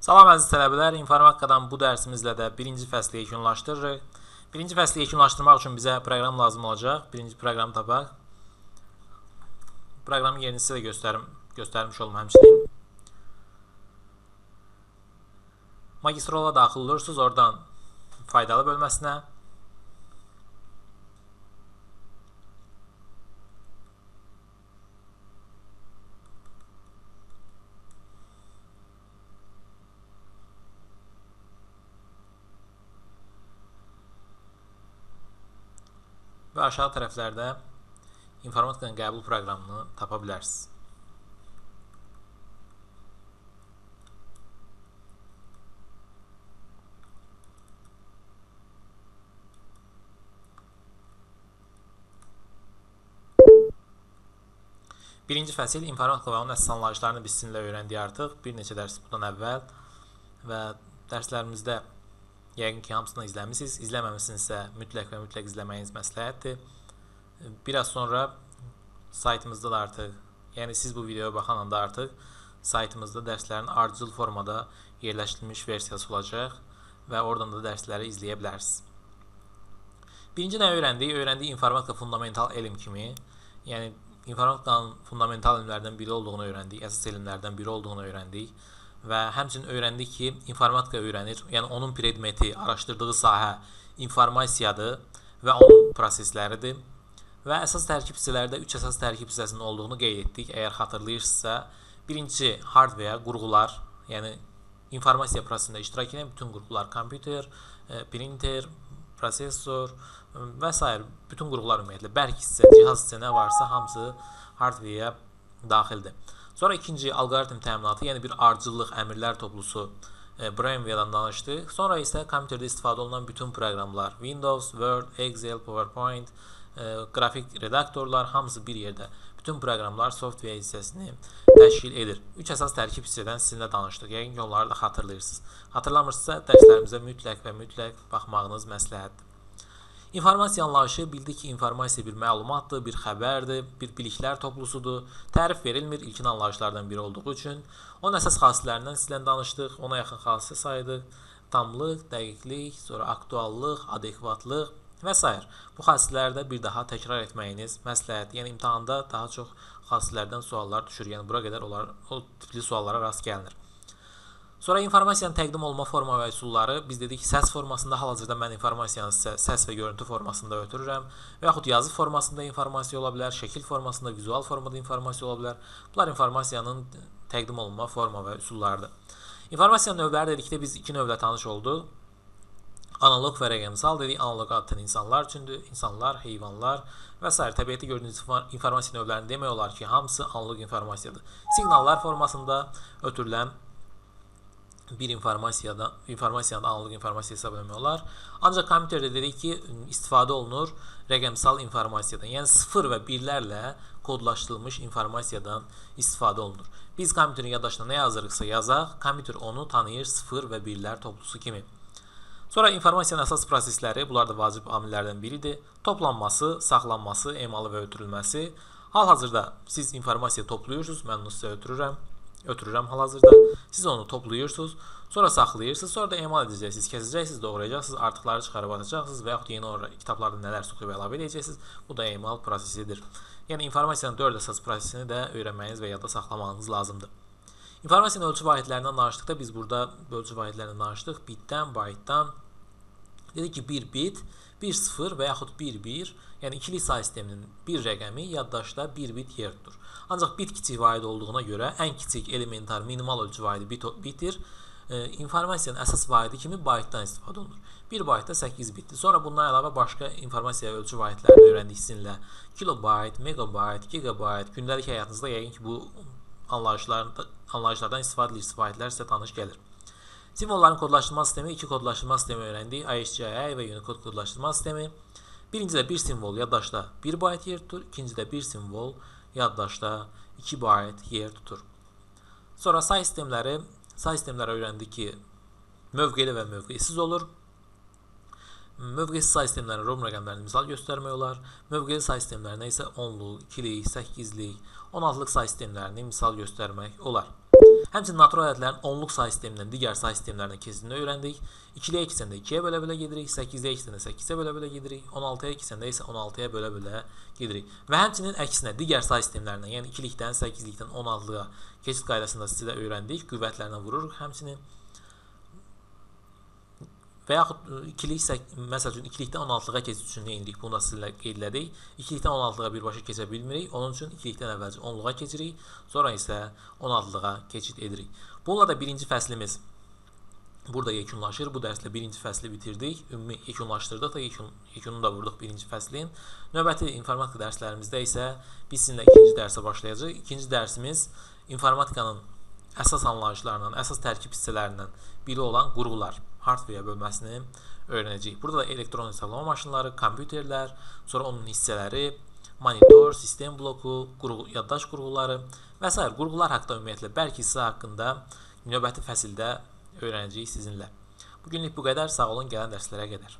Salam əziz tələbələr, informatikadan bu dərsimizlə də birinci fəsli yekunlaşdırırıq. Birinci fəsli yekunlaşdırmaq üçün bizə proqram lazım olacaq. Birinci proqramı tapaq. Proqramın yerini sizə də göstərmiş olum həmçinin. Magistrola daxil olursunuz, oradan faydalı bölməsinə. Və aşağı tərəflərdə informatikanın qəbul proqramını tapa bilərsiniz. Birinci fəsil informatika və onun əsas anlayışlarını biz sizinlə öyrəndik artıq bir neçə dərs bundan əvvəl və dərslərimizdə yəqin ki, hamısını izləmişsiniz. İzləməmişsinizsə mütləq və mütləq izləməyiniz məsləhətdir. Biraz sonra saytımızda da artıq, yəni siz bu videoya baxan anda artıq saytımızda dərslərin ardıcıl formada yerləşdirilmiş versiyası olacaq və oradan da dərsləri izləyə bilərsiniz. Birinci nə öyrəndik? Öyrəndik informatika fundamental elm kimi, yəni informatikanın fundamental elmlərdən biri olduğunu öyrəndik, əsas elmlərdən biri olduğunu öyrəndik. Və həmçinin öyrəndik ki, informatika öyrənir, yəni onun predmeti, araşdırdığı sahə informasiyadır və onun prosesləridir. Və əsas tərkib hissələrdə 3 əsas tərkib hissəsinin olduğunu qeyd etdik. Əgər xatırlayırsınızsa, birincisi hardware, qurğular, yəni informasiya prosesində iştirak edən bütün qurğular, kompüter, printer, prosesor və s. bütün qurğular ümumiyyətlə, bərk hissə, cihaz hissə nə varsa hamısı hardware-ə daxildir. Sonra ikinci alqoritm təminatı, yəni bir ardıcıllıq əmrlər toplusu Brainware-dan danışdıq. Sonra isə kompüterdə istifadə olunan bütün proqramlar, Windows, Word, Excel, PowerPoint, qrafik redaktorlar, hamısı bir yerdə. Bütün proqramlar software hissəsini təşkil edir. 3 əsas tərkib hissədən sizinlə danışdıq. Yəqin ki, onları da xatırlayırsınız. Xatırlamırsınızsa, dərslərimizə mütləq və mütləq baxmağınız məsləhətdir. İnformasiya anlayışı, bildik ki, informasiya bir məlumatdır, bir xəbərdir, bir biliklər toplusudur. Tərif verilmir ilkin anlayışlardan biri olduğu üçün. Onun əsas xassələrindən sizlə danışdıq, ona yaxın xassə saydıq. Tamlıq, dəqiqlik, sonra aktuallıq, adekvatlıq və s. Bu xassələri də bir daha təkrar etməyiniz məsləhətdir. Yəni imtahanda daha çox xassələrdən suallar düşür. Yəni bura qədər onlar, o tipli suallara rast gəlinir. Sonra informasiyanın təqdim olma forma və üsulları, biz dedik ki, səs formasında, hal-hazırda mən informasiyanı sizə səs və görüntü formasında ötürürəm və yaxud yazı formasında informasiya ola bilər, şəkil formasında, vizual formada informasiya ola bilər. Bunlar informasiyanın təqdim olunma forma və üsullarıdır. İnformasiyanın növləri dedikdə biz iki növlə tanış olduq. Analog və rəqəmsal dedik. Analog adətən insanlar üçündür. İnsanlar, heyvanlar və s. Təbiətdə gördüyünüz informasiya növlərini demək olar ki, hamısı analog informasiyadır. Siqnallar formasında ötürülən bir informasiyanın analog informasiya hesab etmək olar. Ancaq kompüterdə dedik ki, istifadə olunur rəqəmsal informasiyadan. Yəni 0 və 1-lərlə kodlaşdırılmış informasiyadan istifadə olunur. Biz kompüterin yaddaşına nə yazırıqsa yazaq, kompüter onu tanıyır 0 və 1-lər toplusu kimi. Sonra informasiyanın əsas prosesləri, bunlar da vacib amillərdən biridir. Toplanması, saxlanması, emalı və ötürülməsi. Hal-hazırda siz informasiya toplayırsınız, mən onu sizə ötürürəm. Ötürürəm hal-hazırda. Siz onu toplayırsınız, sonra saxlayırsınız, sonra da emal edəcəksiniz, kəsəcəksiniz, doğrayacaqsınız, artıqları çıxarıb atacaqsınız və yaxud yeni oraya kitablarda nələr soxuyub əlavə edəcəksiniz. Bu da emal prosesidir. Yəni informasiyanın 4 əsas prosesini də öyrənməyiniz və yadda saxlamağınız lazımdır. İnformasiyanın ölçü vahidlərindən danışdıqda biz burada ölçü vahidlərindən danışdıq. Bitdən, baytdan. Dedik ki, 1 bit, 1 0 və yaxud 1 1, yəni ikili say sisteminin bir rəqəmi yaddaşda 1 bit yer tutur. Ancaq bit kiçik vahid olduğuna görə ən kiçik elementar minimal ölçü vahidi bitdir. İnformasiyanın əsas vahidi kimi baytdan istifadə olunur. 1 baytda 8 bitdir. Sonra bundan əlavə başqa informasiya ölçü vahidlərini öyrəndik sizinlə. Kilobayt, megabayt, gigabayt, gündəlik həyatınızda yəqin ki, bu anlayışlardan istifadə edirsiniz, vahidlər sizə tanış gəlir. Simvolların kodlaşdırma sistemi, iki kodlaşdırma sistemi öyrəndik. ASCII və Unicode kodlaşdırma sistemi. Birincidə bir simvol yaddaşda 1 bayt yer tutur. İkincidə bir simvol yaddaşda 2 bayt yer tutur. Sonra say sistemləri, say sistemləri öyrəndik ki, mövqeli və mövqesiz olur. Mövqesiz say sistemlərinə Rom rəqəmlərini misal göstərmək olar. Mövqeli say sistemlərinə isə 10-luq, 2-lik, 8-lik, 16-lıq say sistemlərini misal göstərmək olar. Həmçinin natural ədədlərin onluq say sistemindən digər say sistemlərinə keçidini öyrəndik. 2-liyə keçəndə 2-yə bölə-bölə gedirik, 8-liyə keçəndə 8-ə bölə-bölə gedirik, 16-ya keçəndə isə 16-ya bölə-bölə gedirik. Və həmçinin əksinə digər say sistemlərindən, yəni 2-likdən, 8-likdən 16-ya keçid qaydasında sizə öyrəndik. Qüvvətlərinə vururuq həmçinin. Və yaxud ikilik, məsəl üçün 2-likdən 16-lığa keçid üçün nə edirik? Bunu da sizinlə qeyd elədik. 2-likdən 16-lığa birbaşa keçə bilmirik. Onun üçün 2-likdən əvvəlcə 10-luğa keçirik. Sonra isə 16-lığa keçid edirik. Bununla da birinci fəslimiz burada yekunlaşır. Bu dərslə birinci fəsli bitirdik. Ümumi yekunlaşdırdıq da yekununu da vurduq birinci fəslin. Növbəti informatika dərslərimizdə isə biz sizinlə ikinci dərsə başlayacağıq. İkinci dərsimiz informatikanın əsas anlayışlarından, əsas tərkib hissələrindən biri olan qurğular, hardware bölməsini öyrənəcəyik. Burada da elektron hesablama maşınları, kompüterlər, sonra onun hissələri, monitor, sistem bloku, qurğu, yaddaş qurğuları və sair qurğular haqqında ümumiyyətlə bərk hissə haqqında növbəti fəsildə öyrənəcəyik sizinlə. Bugünlük bu qədər. Sağ olun, gələn dərslərə qədər.